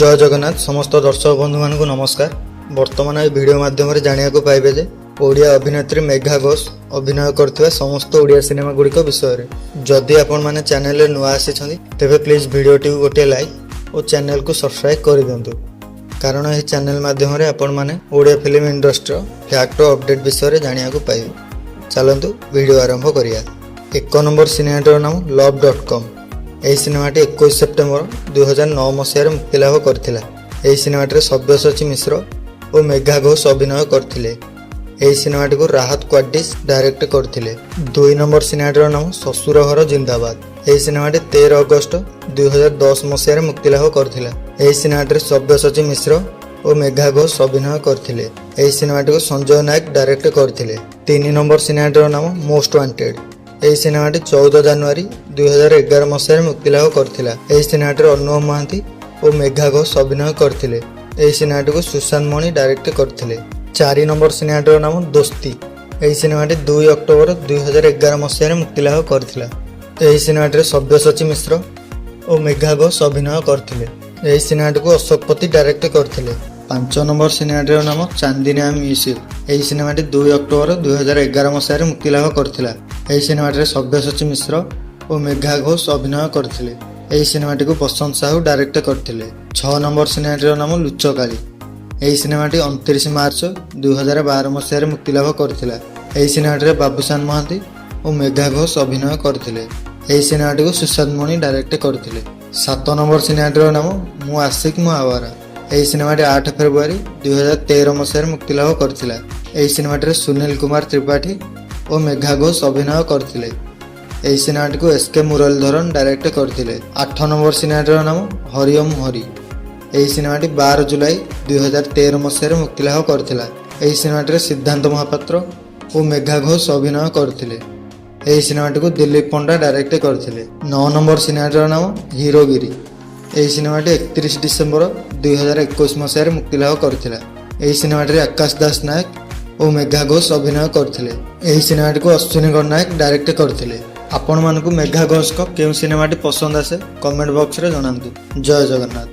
ଜୟ ଜଗନ୍ନାଥ। ସମସ୍ତ ଦର୍ଶକ ବନ୍ଧୁମାନଙ୍କୁ ନମସ୍କାର। ବର୍ତ୍ତମାନ ଏହି ଭିଡ଼ିଓ ମାଧ୍ୟମରେ ଜାଣିବାକୁ ପାଇବେ ଯେ ଓଡ଼ିଆ ଅଭିନେତ୍ରୀ ମେଘା ଘୋଷ ଅଭିନୟ କରିଥିବା ସମସ୍ତ ଓଡ଼ିଆ ସିନେମା ଗୁଡ଼ିକ ବିଷୟରେ। ଯଦି ଆପଣମାନେ ଚ୍ୟାନେଲରେ ନୂଆ ଆସିଛନ୍ତି, ତେବେ ପ୍ଲିଜ୍ ଭିଡ଼ିଓଟିକୁ ଗୋଟିଏ ଲାଇକ୍ ଓ ଚ୍ୟାନେଲକୁ ସବସ୍କ୍ରାଇବ୍ କରିଦିଅନ୍ତୁ, କାରଣ ଏହି ଚ୍ୟାନେଲ ମାଧ୍ୟମରେ ଆପଣମାନେ ଓଡ଼ିଆ ଫିଲ୍ମ ଇଣ୍ଡଷ୍ଟ୍ରିର ଫ୍ୟାକ୍ଟ ଓ ଅପଡେଟ୍ ବିଷୟରେ ଜାଣିବାକୁ ପାଇବେ। ଚାଲନ୍ତୁ, ଭିଡ଼ିଓ ଆରମ୍ଭ କରିବା। 1 ନମ୍ବର ସିନେମାଟିର ନାମ ଲଭ୍.କମ୍। ଏହି ସିନେମାଟି 21 ସେପ୍ଟେମ୍ବର 2009 ମସିହାରେ ମୁକ୍ତିଲାଭ କରିଥିଲା। ଏହି ସିନେମାଟିରେ ସବ୍ୟସାଚୀ ମିଶ୍ର ଓ ମେଘା ଘୋଷ ଅଭିନୟ କରିଥିଲେ। ଏହି ସିନେମାଟିକୁ ରାହତ କ୍ୱାଡିସ୍ ଡାଇରେକ୍ଟ କରିଥିଲେ। 2 ନମ୍ବର ସିନେମାଟିର ନାମ ଶ୍ୱଶୁର ଘର ଜିନ୍ଦାବାଦ। ଏହି ସିନେମାଟି 13 ଅଗଷ୍ଟ 2010 ମସିହାରେ ମୁକ୍ତିଲାଭ କରିଥିଲା। ଏହି ସିନେମାଟିରେ ସବ୍ୟସାଚୀ ମିଶ୍ର ଓ ମେଘା ଘୋଷ ଅଭିନୟ କରିଥିଲେ। ଏହି ସିନେମାଟିକୁ ସଞ୍ଜୟ ନାୟକ ଡାଇରେକ୍ଟ କରିଥିଲେ। 3 ନମ୍ବର ସିନେମାଟିର ନାମ ମୋଷ୍ଟ ୱାଣ୍ଟେଡ୍। ଏହି ସିନେମାଟି 14 ଜାନୁଆରୀ 2011 ମସିହାରେ ମୁକ୍ତିଲାଭ କରିଥିଲା। ଏହି ସିନେମାଟିରେ ଅନୁଭବ ମହାନ୍ତି ଓ ମେଘା ଘୋଷ ଅଭିନୟ କରିଥିଲେ। ଏହି ସିନେମାଟିକୁ ସୁଶାନ୍ତ ମଣି ଡାଇରେକ୍ଟ କରିଥିଲେ। 4 ନମ୍ବର ସିନେମାଟିର ନାମ ଦୋସ୍ତି। ଏହି ସିନେମାଟି 2 ଅକ୍ଟୋବର 2011 ମସିହାରେ ମୁକ୍ତିଲାଭ କରିଥିଲା। ଏହି ସିନେମାଟିରେ ସବ୍ୟସାଚୀ ମିଶ୍ର ଓ ମେଘା ଘୋଷ ଅଭିନୟ କରିଥିଲେ। ଏହି ସିନେମାଟିକୁ ଅଶୋକ ପତି ଡାଇରେକ୍ଟ କରିଥିଲେ। 5 ନମ୍ବର ସିନେମାଟିର ନାମ ଚାନ୍ଦିନୀ I miss you. ଏହି ସିନେମାଟି 2 ଅକ୍ଟୋବର 2011 ମସିହାରେ ମୁକ୍ତିଲାଭ କରିଥିଲା। ଏହି ସିନେମାଟିରେ ସବ୍ୟସାଚୀ ମିଶ୍ର ଓ ମେଘା ଘୋଷ ଅଭିନୟ କରିଥିଲେ। ଏହି ସିନେମାଟିକୁ ବସନ୍ତ ସାହୁ ଡାଇରେକ୍ଟ କରିଥିଲେ। 6 ନମ୍ବର ସିନେମାଟିର ନାମ ଲୁଚକାଳି। ଏହି ସିନେମାଟି 29 ମାର୍ଚ୍ଚ 2012 ମସିହାରେ ମୁକ୍ତିଲାଭ କରିଥିଲା। ଏହି ସିନେମାଟିରେ ବାବୁସାନ ମହାନ୍ତି ଓ ମେଘା ଘୋଷ ଅଭିନୟ କରିଥିଲେ। ଏହି ସିନେମାଟିକୁ ସୁଶାନ୍ତ ମଣି ଡାଇରେକ୍ଟ କରିଥିଲେ। 7 ନମ୍ବର ସିନେମାଟିର ନାମ ମୁଁ ଆଶିକ ମୁଁ ଆୱାରା। ଏହି ସିନେମାଟି 8 ଫେବୃଆରୀ 2013 ମସିହାରେ ମୁକ୍ତିଲାଭ କରିଥିଲା। ଏହି ସିନେମାଟିରେ ସୁନୀଲ କୁମାର ତ୍ରିପାଠୀ ଓ ମେଘା ଘୋଷ ଅଭିନୟ କରିଥିଲେ। ଏହି ସିନେମାଟିକୁ ଏସ୍ କେ ମୁରଲୀଧରନ ଡାଇରେକ୍ଟ କରିଥିଲେ। 8 ନମ୍ବର ସିନେମାଟିର ନାମ ହରିଓମ ହରି। ଏହି ସିନେମାଟି 12 ଜୁଲାଇ 2013 ମସିହାରେ ମୁକ୍ତିଲାଭ କରିଥିଲା। ଏହି ସିନେମାଟିରେ ସିଦ୍ଧାନ୍ତ ମହାପାତ୍ର ଓ ମେଘା ଘୋଷ ଅଭିନୟ କରିଥିଲେ। ଏହି ସିନେମାଟିକୁ ଦିଲ୍ଲୀପ ପଣ୍ଡା ଡାଇରେକ୍ଟ କରିଥିଲେ। 9 ନମ୍ବର ସିନେମାଟିର ନାମ ହିରୋଗିରି। ଏହି ସିନେମାଟି 31 ଡିସେମ୍ବର 2021 ମସିହାରେ ମୁକ୍ତିଲାଭ କରିଥିଲା। ଏହି ସିନେମାଟିରେ ଆକାଶ ଦାସ ନାୟକ ଓ ମେଘା ଘୋଷ ଅଭିନୟ କରିଥିଲେ। ଏହି ସିନେମାଟିକୁ ଅଶ୍ୱିନୀ ଗଡ଼ନାୟକ ଡାଇରେକ୍ଟ କରିଥିଲେ। ଆପଣମାନଙ୍କୁ ମେଘା ଘୋଷଙ୍କ କେଉଁ ସିନେମାଟି ପସନ୍ଦ ଆସେ, କମେଣ୍ଟ ବକ୍ସରେ ଜଣାନ୍ତୁ। ଜୟ ଜଗନ୍ନାଥ।